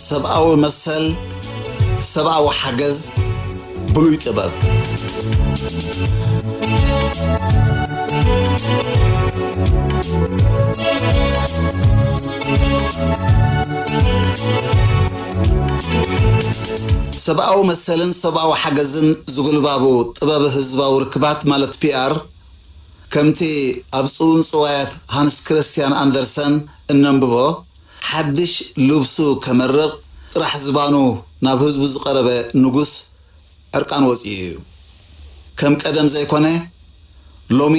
ሰብኣዊ መሰል፣ ሰብኣዊ ሓገዝ፣ ብሉይ ጥበብ። ሰብኣዊ መሰልን ሰብኣዊ ሓገዝን ዝጉልባቡ ጥበብ ህዝባዊ ርክባት ማለት ፒኣር፣ ከምቲ ኣብ ጽውንጽዋያት ሃንስ ክርስቲያን ኣንደርሰን እነንብቦ፣ ሓድሽ ልብሱ ከመርቕ ጥራሕ ዝባኑ ናብ ህዝቡ ዝቐረበ ንጉስ ዕርቃን ወጺኡ እዩ። ከም ቀደም ዘይኮነ፣ ሎሚ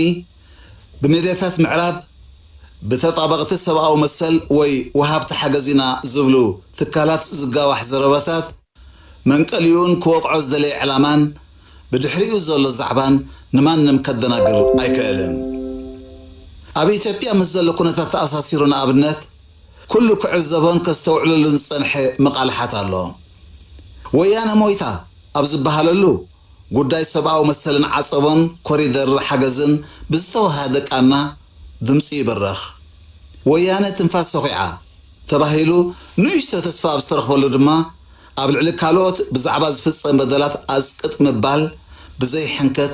ብሚድያታት ምዕራብ ብተጣበቕቲ ሰብኣዊ መሰል ወይ ወሃብቲ ሓገዝ ኢና ዝብሉ ትካላት ዝጋዋሕ ዘረባታት መንቀሊኡን ክወቕዖ ዝደለየ ዕላማን ብድሕሪኡ ዘሎ ዛዕባን ንማንም ከደናግር ኣይክእልን። ኣብ ኢትዮጵያ ምስ ዘሎ ኩነታት ተኣሳሲሩ ንኣብነት ኩሉ ክዕዘቦን ከስተውዕለሉን ዝጸንሐ መቓልሓት ኣሎ። ወያነ ሞይታ ኣብ ዝበሃለሉ ጉዳይ ሰብኣዊ መሰልን ዓጸቦን ኮሪደር ሓገዝን ብዝተወሃደ ቃና ድምፂ ይብረኽ። ወያነ ትንፋስ ሰኺዓ ተባሂሉ ንእሽቶ ተስፋ ኣብ ዝተረኽበሉ ድማ ኣብ ልዕሊ ካልኦት ብዛዕባ ዝፍጸም በደላት ኣጽቅጥ ምባል ብዘይ ሕንከት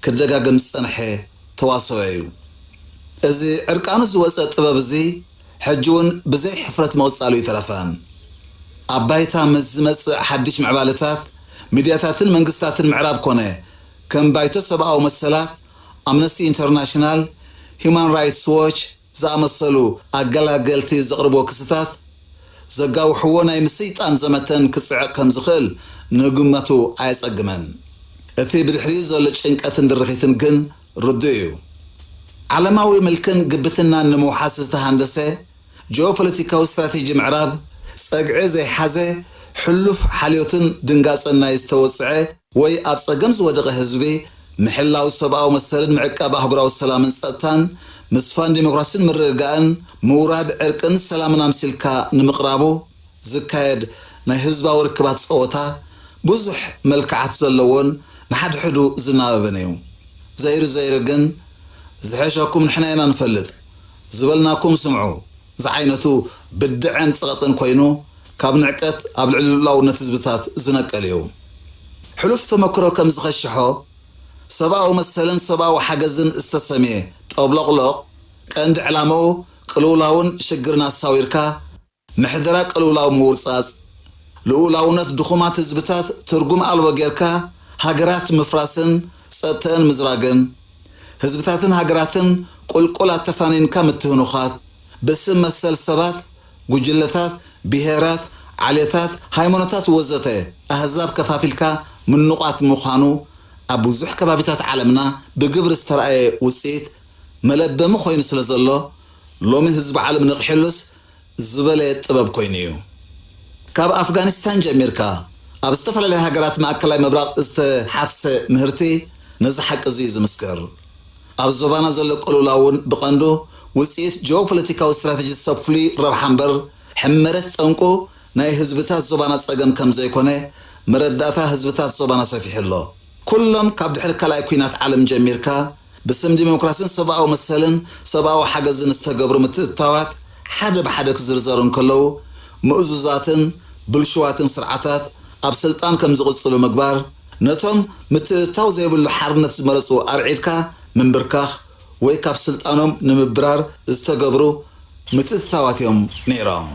ክደጋገም ዝጸንሐ ተዋስኦ እዩ። እዚ ዕርቃኑ ዝወጸ ጥበብ እዚ ሕጂ እውን ብዘይ ሕፍረት ምቕጻሉ ይተረፈ። ኣብ ባይታ ምስ ዝመጽእ ሓድሽ ምዕባለታት፣ ሚድያታትን መንግስታትን ምዕራብ ኮነ ከም ባይቶ ሰብኣዊ መሰላት፣ ኣምነስቲ ኢንተርናሽናል፣ ሂውማን ራይትስ ዎች ዝኣመሰሉ ኣገላገልቲ ዘቕርብዎ ክስታት ዘጋውሕዎ ናይ ምስይጣን ዘመተን ክጽዕቕ ከም ዝኽእል ንግመቱ ኣየጸግመን። እቲ ብድሕሪኡ ዘሎ ጭንቀትን ድርኺትን ግን ርዱእ እዩ። ዓለማዊ ምልክን ግብትናን ንምውሓስ ዝተሃንደሰ ጂኦፖለቲካዊ ስትራቴጂ ምዕራብ ጸግዒ ዘይሓዘ፣ ሕሉፍ ሓልዮትን ድንጋጸን ናይ ዝተወጽዐ ወይ ኣብ ጸገም ዝወደቐ ህዝቢ ምሕላው ሰብኣዊ መሰልን ምዕቃብ ኣህጉራዊ ሰላምን ጸጥታን ምስፋን ዲሞክራሲን ምርግጋእን ምውራድ ዕርቅን ሰላምን ኣምሲልካ ንምቕራቡ ዝካየድ ናይ ህዝባዊ ርክባት ጸወታ ብዙሕ መልክዓት ዘለዎን ንሓድሕዱ ዝናበብን እዩ። ዘይሩ ዘይሩ ግን ዝሐሸኩም ንሕና ኢና ንፈልጥ፣ ዝበልናኩም ስምዑ ዝዓይነቱ ብድዐን ጸቕጥን ኮይኑ ካብ ንዕቀት ኣብ ልዕሊ ልኡላውነት ህዝብታት ዝነቀል እዩ። ሕሉፍ ተመክሮ ከም ዝኸሽሖ ሰብኣዊ መሰልን ሰብኣዊ ሓገዝን ዝተሰምየ ጠብሎቕሎቕ ቀንዲ ዕላምኡ ቅልውላውን ሽግርን ኣሳዊርካ ምሕደራ ቅልውላው ምውርጻጽ፣ ልኡላውነት ድኹማት ህዝብታት ትርጉም ኣልቦ ጌርካ ሃገራት ምፍራስን ጸጥተን ምዝራግን፣ ህዝብታትን ሃገራትን ቁልቁል ኣተፋኒንካ ምትህኑኻት፣ ብስም መሰል ሰባት፣ ጉጅለታት፣ ብሄራት፣ ዓሌታት፣ ሃይማኖታት ወዘተ ኣህዛብ ከፋፊልካ ምንቋት ምዃኑ ኣብ ብዙሕ ከባቢታት ዓለምና ብግብሪ ዝተራእየ ውጽኢት መለበሚ ኮይኑ ስለ ዘሎ ሎሚ ህዝቢ ዓለም ነቕሒሉስ ዝበለ ጥበብ ኮይኑ እዩ። ካብ ኣፍጋኒስታን ጀሚርካ ኣብ ዝተፈላለዩ ሃገራት ማእከላይ ምብራቕ ዝተሓፍሰ ምህርቲ ነዚ ሓቂ እዚ እዩ ዝምስክር። ኣብ ዞባና ዘሎ ቅልውላው እውን ብቐንዱ ውፅኢት ጂኦፖለቲካዊ ስትራቴጂ ሰብ ፍሉይ ረብሓ እምበር ሕመረት ጠንቁ ናይ ህዝብታት ዞባና ፀገም ከም ዘይኮነ መረዳእታ ህዝብታት ዞባና ሰፊሑ ኣሎ። ኩሎም ካብ ድሕሪ ካልኣይ ኲናት ዓለም ጀሚርካ ብስም ዲሞክራሲን ሰብኣዊ መሰልን ሰብኣዊ ሓገዝን ዝተገብሩ ምትእትታዋት ሓደ ብሓደ ክዝርዘሩ እንከለዉ ምእዙዛትን ብልሽዋትን ስርዓታት ኣብ ስልጣን ከም ዝቕፅሉ ምግባር፣ ነቶም ምትእትታው ዘይብሉ ሓርነት ዝመረፁ ኣርዒድካ ምንብርካኽ ወይ ካብ ስልጣኖም ንምብራር ዝተገብሩ ምትእትታዋት እዮም ነይሮም።